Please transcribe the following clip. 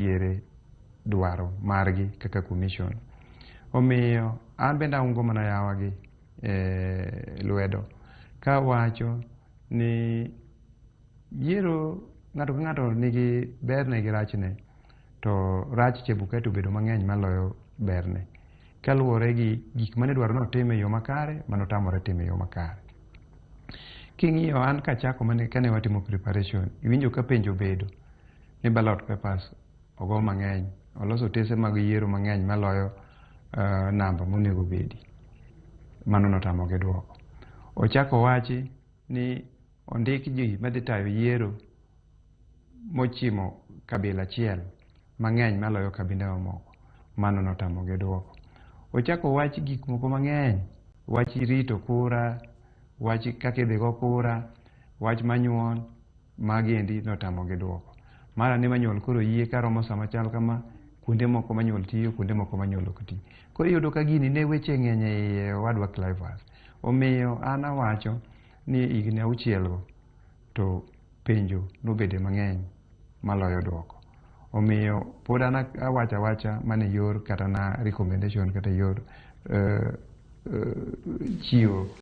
Nitiere dwaro margi kaka commission. Omiyo an bende aungo mana yawagi e lwedo kawacho ni yiero ng'ato ka ng'ato nigi berne gi rachne, to rach Chebukati obedo mang'eny maloyo berne kaluwore gi gik mane idwaro ni otim e yo makare manotamore timo e yo makare. King'iyo an kachako mane kane watimo preparation, iwinjo ka penjo obedo ni ballot papers ogo mang'eny, oloso otese mag yiero mang'eny maloyo namba monego bedi. Mano notamogi duoko. Ochako owachi ni ondik ji madhi tayo yiero mochimo kabila achiel mang'eny maloyo kabinde mamoko. Mano notamogi duoko. Ochako owach gik moko mang'eny, wach rito kura, wach kaka idhi go kura, wach manyuol, magi endi notamogi duoko. Mara ni manyuol koro yie karomo sama chal kama, kuonde moko manyuol tiyo, kuonde moko manyuol ok ti. Koro iyudo ka gini ne weche ng'eny e iye, owadwa Clivers. Omiyo an awacho ni higni 6 go to penjo nobede mang'eny maloyo duoko. Omiyo pod an awacho awacha mana e yor kata na recommendation kata yor chiwo.